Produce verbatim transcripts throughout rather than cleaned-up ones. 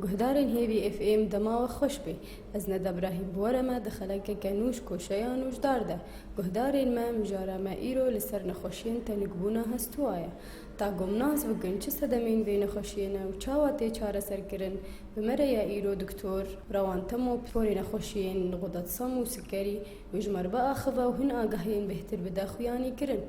Guhdarên Hêvî F M dema we xweş be. Ez Neda Brahîm bi we re me di xelekeke nû ji koşeya nûjdar de. Guhdarên me, mijara me îro li ser nexweşiyên tenêkbûna hestûwa ye. Ta ku em nas bikin çi sedemên vê nexweşiyê ne û çawa tê çareserkirin, bi me re ye îro Doktor Rewan Temo, pisporê nexweşiyên xudatsam û sikerî, wê ji me re biaxive û hin agahiyên bêhtir bide xuyanîkirin.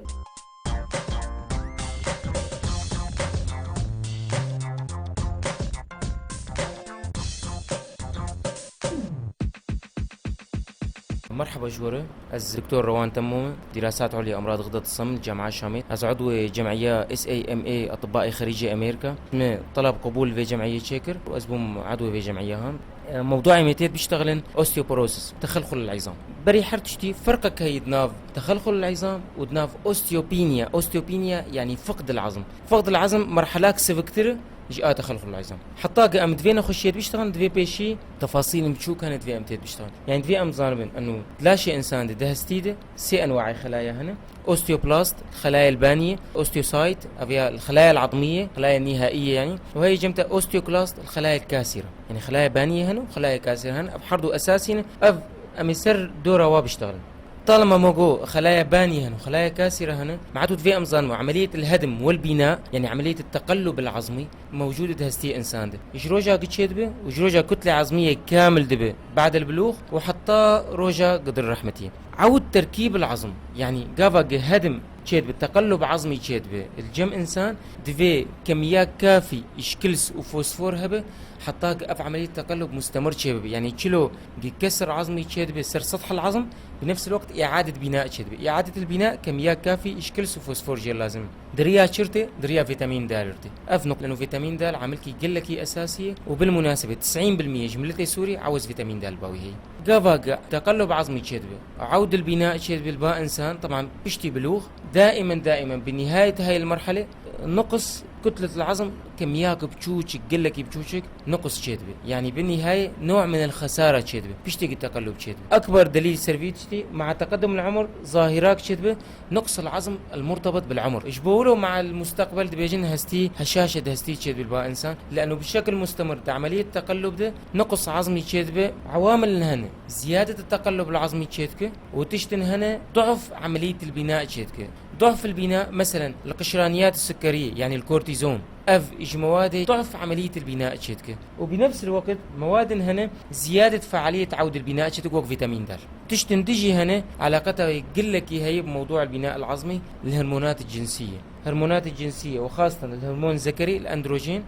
Merhaba ji we re. Ez Doktor Rewan Temo me, Dirasat Ulya Emrad Xedet Sem, Camiya Şamê. Ez udwê cemiya S A M A, Etibaê Xerîcê Amerîka. Me telab qebûl vê cemiyê çêkir û ez bûm udwê vê cemiya han. E, mewduê me tê biştexilin osteoporosis, texelxul el-izam. Berî her tiştî ferqek heye di nav texelxul el-izam û di nav osteopenia. Osteopenia yani fiqd el-azm. Fiqd el-azm merhelak siviktir ji a texelxul el-izam. Heta ki em di vê nexweşiyê biştexilin, divê pêşî tefasîlên biçûk hene divê em tê biştexilin. Yani divê em zanibin eno di laşê însan de, di hestî de sê enwaê xelaya hene. Osteoplast, xelaya el-baniyê, osteocyte, ev ya xelaya el-azmiyê, xelaya nihaiye yani. Û heye cem te osteoclast, xelaya el-kasire. Yani xelaya baniyê hene û xelaya kasire hene. Ev her du esasî ne. Ev em ê ser dora wa biştexilin. Talima me got xelaya baniyê hene û xelaya kasire hene, me'tûd vê em zanibin, emeliyet el-hedm wel-bina, yani emeliyet el-teqellub el-azmî, mewcûd di hestiyê însan de. Ji roja ku çêdibe û ji roja kutle azmiyê kamil dibe, ba'd el-bulûx û heta roja ku dir rehmetiyê. Awd terkîb el-azm, yani gava ku hedm çêdibe, teqellub azmî çêdibe, li cem însan divê kemiya kafî ji kils û fosfor hebe, heta ku ev emeliyet teqellub mustemir çêbibe. Yani çilo ku kesr azmî çêdibe ser sethel azm, bi nefs el-weqt i'adet bina çêdibe. İadet el-bina kemiya kafî ji kils û fosfor jê lazim. Di riya çi re tê? Di riya vîtamîn D re tê. Ev nuqte, leno vîtamîn D amilkî gelekî esasî ye û bil munasebet tisîn bil mîye ji miletê Sûrî ewez vîtamîn D li ba wî heye. Gava ku teqellub azmî çêdibe, awd el-bina çêdibe li ba însan, teban piştî bulûx, daimen, daimen bi nihayet hay el-merhele nuqs kutlet el-azm kemiyak biçûçik, gelekî biçûçik nuqs çêdibe. Yani bi nihayet nû' min el-xesara çêdibe. Piştî ku teqellub çêdibe. Ekber delîl ser vî tiştî, ma'a teqeddum el-umr zahirak çêdibe, nuqs el-azm el-murtebit bil-umr. Ji bo wilo ma'a el-musteqbel dibêjin hestî, heşaşet hestî çêdibe li ba însan. Leno bi şekil mustemir di emeliyet teqellub de nuqs azmî çêdibe, ewamil hene. Ziyadet teqellub el-azmî çêdike û tiştin hene du'f emeliyet el-bina çêdike. Du'f el-bina, meselen, el-qişraniyat el-sukkerî, yani el-kortîzon. Ev ji mewadê du'f emeliyet el-bina çêdike. Û bi nefs el-weqt mewadin hene ziyadet fealiyet awd el-bina çêdike wek vîtamîn D. Tiştin dijî hene, eleqeta wê gelekî heye bi mewdû el-bina el-azmî, el-hormonat el-cinsiye. Hormonat el-cinsiye û xaseten el-hormon zekerî, el-androjen,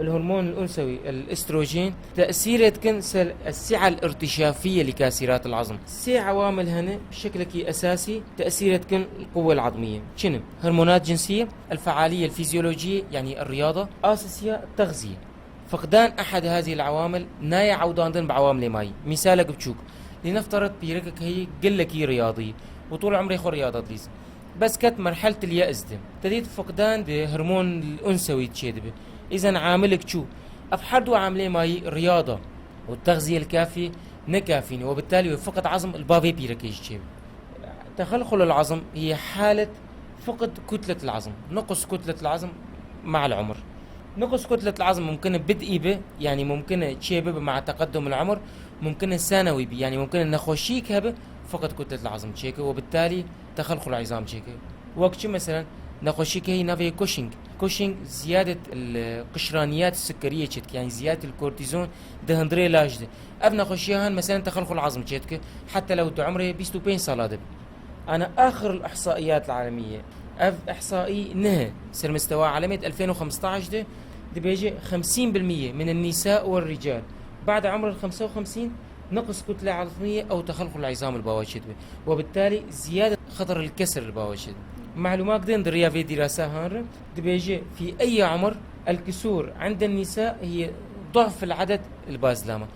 el-hormon el-unsewî, el-estrojen, tesîrê dikin ser el-si'a el-irtişafiye li kasirat el-azm. Sê ewamil hene bi şeklekî esasî tesîrê dikin el-quwwe el-azmiye. Çi ne? Hormonat cinsiye, el-fealiye el-fizyolojî, yani el-riyada, a sisiya texziye. Fiqdan ehed hazi el-ewamil nayê ewdandin bi ewamilê mayî. Mîsalek biçûk. Lînefterit pîrekek heyî gelekî riyadî û tûl umrê xwe riyada dilîz. Bes ket merhel til ye'is de. Te dît fiqdan di hormon unsewî çêdibe. Îzen amilek çû. Ev her du amilê mayî riyada û texziyel kafî ne kafî ne. Webitalî wê fiqd azm li ba vê pîrekê jî çêbe. Texelxul el-azm hiye halet fiqd kutlet el-azm. Nuqs kutlet el-azm ma'al umr. Nuqs kutlet el-azm mumkin e bid'î be, yani mumkin e çêbibe ma'a teqeddum el-umr, mumkin e sanewî be, yani mumkin e nexweşiyek hebe, fiqd kutlet el-azm çêke, webitalî texelxul izam çêke. Wek çi meselen, nexweşîkê heyî navê Cushing. Cushing ziyadet el-qişraniyat sukkeriyê çêdike, yani ziyadet el-kortîzon di hundirê laş de. Ev nexweşiya han meselen texelxul azm çêdike, heta lew di umrê bîst û pênc sala de be. Ana axir el-ihsaiyat el-alemiye. Ev ihsai ne ser mistewa alemê di elfên û xemsetaş de dibêje xemsîn bil mîye min el-nisa we rical ba'd umr el-xemse û xemsîn نقص كتلة عظمية أو تخلخل العظام الباوة çêdibe. وبالتالي زيادة خطر الكسر الباوة çêdibe. Malûmak din di riya vê dîrasa han re dibêje في أي عمر الكسور عند النساء هي ضعف العدد البازلامة.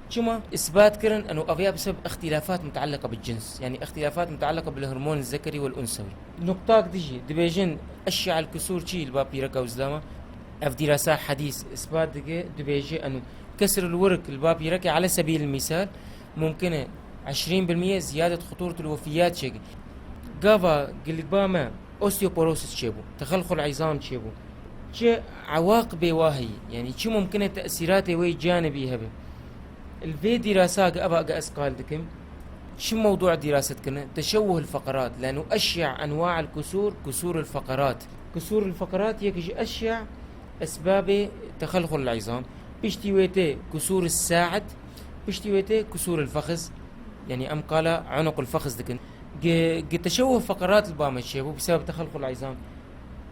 Çima isbat kirin? Eno ev ya bi sebeb ixtilafat mutallaka bi cins, yani ixtilafat mutallaka bil hormon zekeri wel unsewi. Nuqtak dijî dibêjin eşya el kusur çi li ba pîreka û zilama. Ev dirasa hadîs isbat dike, dibêje eno kesr el wirk li ba pîrekê ala sebil misal mumkin e eşrîn bil miye ziyadet xuturet el wefiyat çêke. Gava gilba me osteoporosis çêbû, texelxul îzam çêbû. Çi ewaqibê wa heyî? Yani çi mumkin e tesîratê wê canibî hebe? Li vê dîrasa ge eva ge ez qal dikim, çi mewdû dîraset kirine? Teşewuh el feqerat, lenu eşya enwa el kusur, kusur el feqerat. Kusur el feqerat yek ji eşya esbabê texelxul el îzam. Piştî wê tê kusur el said, piştî wê tê kusur el fexiz. Yani em qala unuq el fexiz dikin. Gi, gi teşewuh feqerat li ba me çêbû bi sebeb texelxul îzam.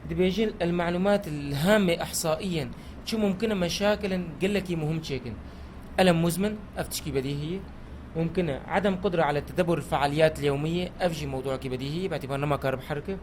Dibêjin el melumat el hame ihsaiyen çi mumkin e meşakilin gelekî muhim çêkin. Elem muzmin, ev tişkî bedîhî ye. Mumkin e edem qudre ala tedebur el fealiyat el yewmiye, ev jî mewduekî bedîhî ye, bi îtibar nema kar biherike.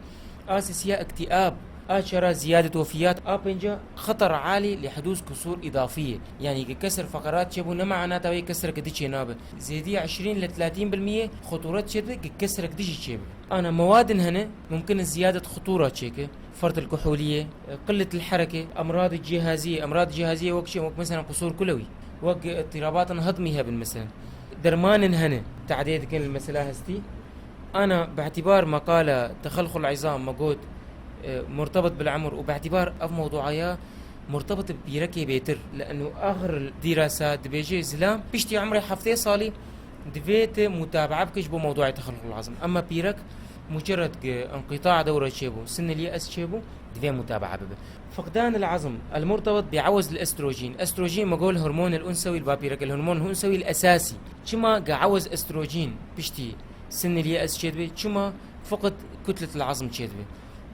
A sisiya iktiab, a çara ziyadet wefiyat, a pênca xeter alî li hudûs kusur îdafî ye. Yani gi kesr feqerat çêbû ne manata wê kesreke di çê nabe. Zêdî eşrîn li tlatîn bil miyê xuturet çêdibe, gi kesrek di jî çêbibe. Ana mewadin hene, mumkin e ziyadet xutura çêke, fert el kuhuliyê, qillet el hereke, emrad cihaziyê, emrad cihaziyê wek çi, wek mesela qusur kulewî, wek îtirabatên hedmî hebin mesela. Dermanin hene, tadê dikin li mesela hestî. Ana bi îtibar meqala texelxul îzam me got, e, murtebit bil umr û bi îtibar ev mewduaya murtebit bi pîrekê bêtir, lenu axir dîrasa dibêje zilam piştî umrê heftê salî divê te mutabaa bike ji bo mewduayê texelxul îzam. Emma pîrek mucerred ki inqita dewre çêbû, sin el ye's çêbû, divê mutabaa bibe. Fiqdan el azm el murtebit bi ewez el estrojîn. Estrojîn me got hormon el unsewî, el ba pîrek el hormon el unsewî el esasî. Çima ge ewez estrojîn piştî sin el ye's çêdibe? Çima fiqd kutlet el azm çêdibe?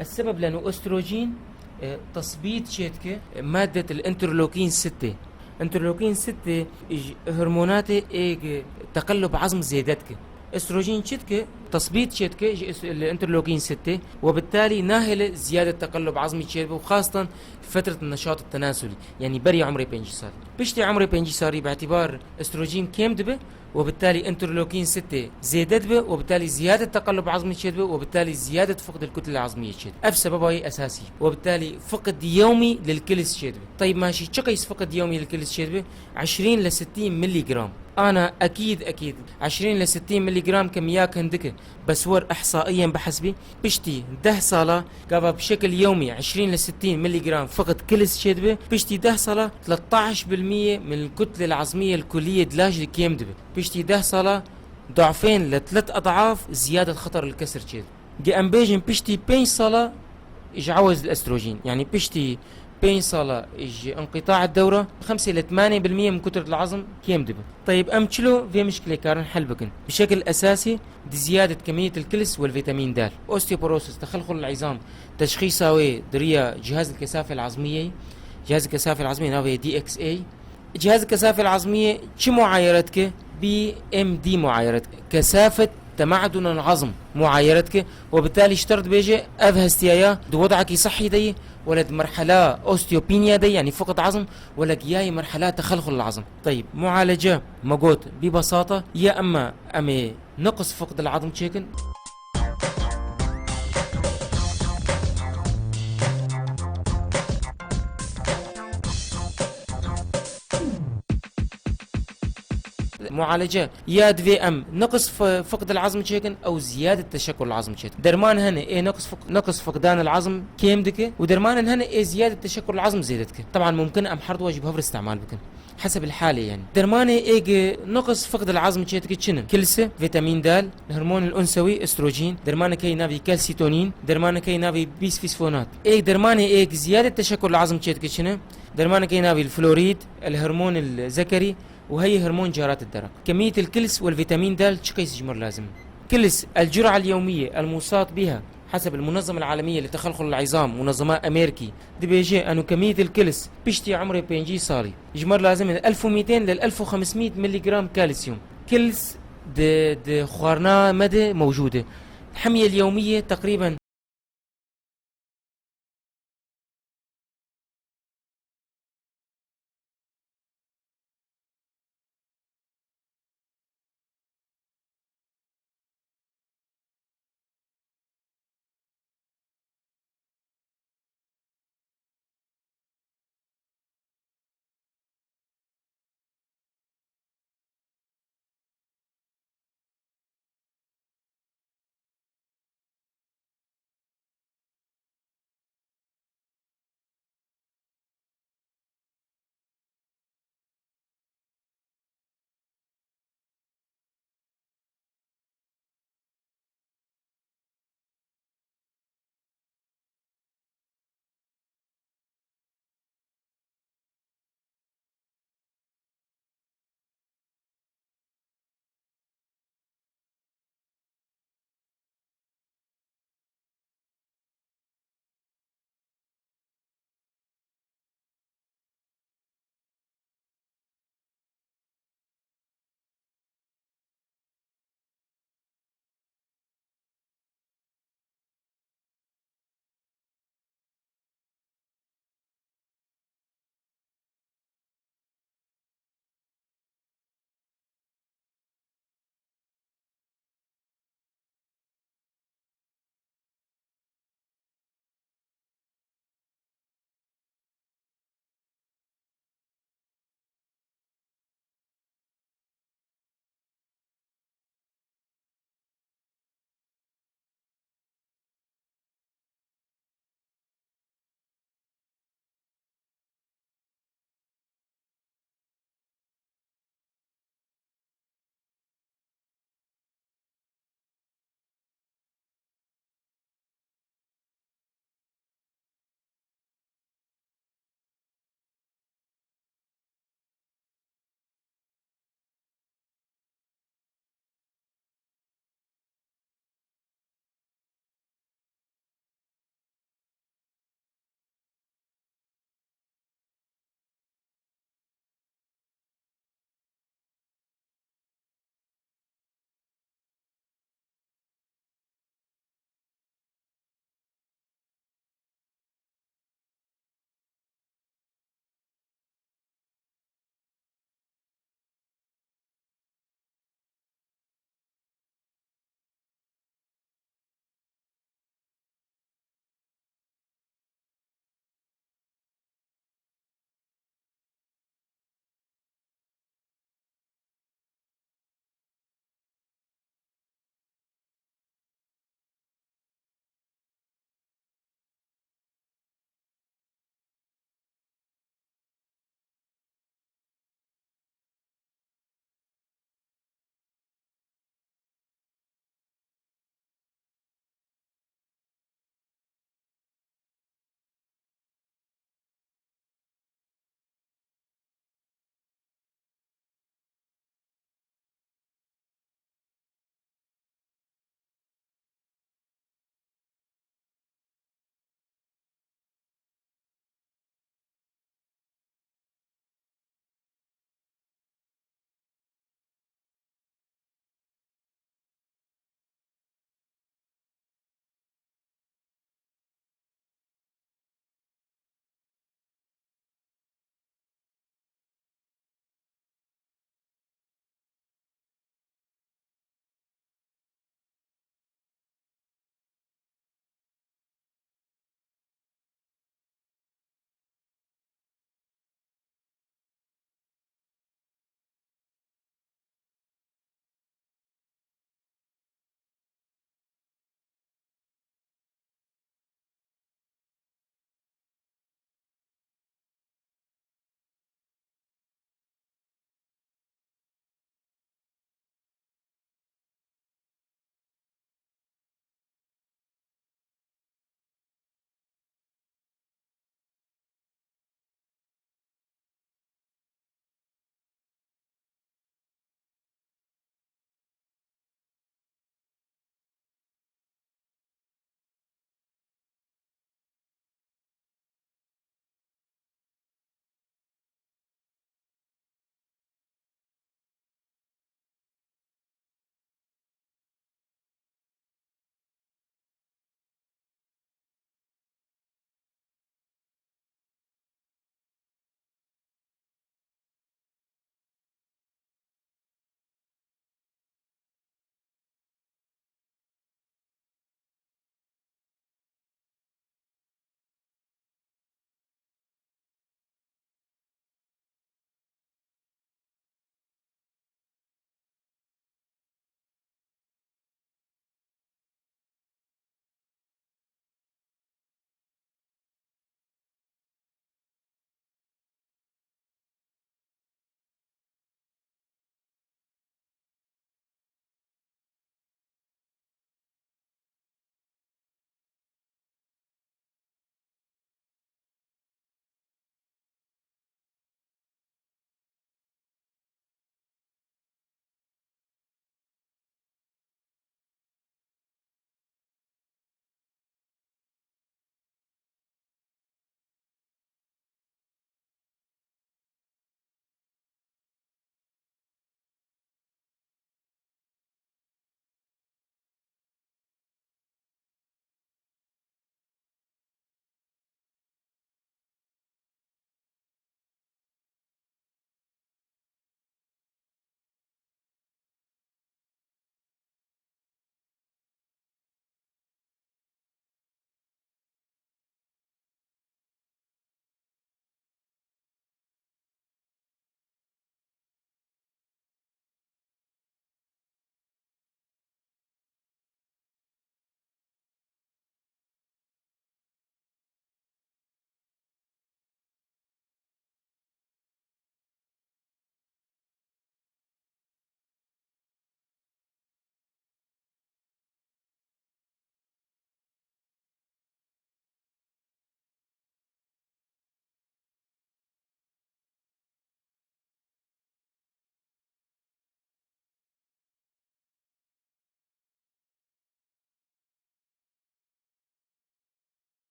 El sebeb lenu estrojîn, e, tesbît çêdike, e, maddet el interleukin sitte. Interleukin sitte ji hormonatê ê gi teqellub azm zêde dike. Estrojîn çi dike? Tesbît çêdike ji is-, li interleukin sitte. We bittalî nahêle ziyadet teqellub azmî çêdibe û xastan fetret neşat tenasulî. Yani berî umrê pêncî salî. Piştî umrê pêncî salî bi îtibar estrojîn kêm dibe. وبالتالي انترلوكين ستة زيادة دبه، وبالتالي زيادة تقلب عظمي تشي دبه، وبالتالي زيادة فقد الكتلة العظمية تشي دبه. اف سببها هي اساسي، وبالتالي فقد يومي للكلس تشي دبه. طيب ماشي، تشقيس فقد يومي للكلس تشي دبه؟ عشرين ل ستين ملي جرام. انا اكيد اكيد عشرين ل ستين ملي جرام كميات هندكه، بس ور احصائيا بحسبي، بشتي ده صاله قابا بشكل يومي عشرين ل ستين ملي جرام فقد كلس تشي دبه، بشتي ده صاله ثلاثة عشر بالمية من الكتلة العظمية الكلية دلاج الكيم دبه. Piştî deh sala du'fên li tlet ed'af ziyade xeter li kesir çêdibin. Em bêjin piştî pênc sala ji ewez li estrojen, yanî piştî pênc sala ji inqîta dewra, xemsê li tmanê bil miyê min kutir li ezm kêm dibe. Teyib, em çilo vê mişkilê karin hel bikin? Bi şekil esasî di ziyadet kemiyet el kilis wel vitamin D. Osteoporosis, texelxul el izam, teşxîsa wê di riya cihaz el kesafel azmiyê, cihaz el kesafel azmiyê navê D X A. Cihaz kesafel azmiyê çi muayeret ke? B M D muayeret ke. Kesafet tema'dun el azm muayeret ke. Ve bitali şter dibêje ev hestiyaya di wed'ekî sihhî de yî, wele di merhala osteopenia de, yanî fiqd azm, wele giyayê merhala texelxul azm. Teyib, mualece me got bi besata ye, emma em ê neqis fiqd el azm çêkin. Mualece ya divê em neqis f-, fiqd el azm çêkin ew ziyadet teşekkur el azm çêkin. Derman hene ê neqis fiq-, neqis fiqdan el azm kêm dike û dermanin hene ê ziyadet teşekkur el azm zêde dike. Teban mumkin em her duwa jî bi hev re istemal bikin. Heseb el halê yani. Dermanê ê gi neqis fiqd el azm çêdike çi ne? Kilse, vitamin D, hormon el unsewî, estrojen, dermanekê navî kalsitonin, dermanekê navî bisfosfonat. Ê dermanê ê gi ziyadet teşekkur el azm çêdike çi ne? Dermanekê navî el florid, el hormon el zekerî û heyî hormon carat el deraq. Kemiyet el kils wel vitamin D çi qeys ji mir lazim? Kils, el cura el yewmiye el musat biha. Heseb el-Munezzeme'l Alemiye li Texelxul el-Izam, munezema Amerîkî, dibêje eno kemiyet el-kils piştî umrê pêncî salî ji me re lazim e elf û mîtên lil elf û xemsmît miligram kalsiyum. Kils di, di xwarina me de mewcûd e. Hemiyê el-yewmiye teqrîben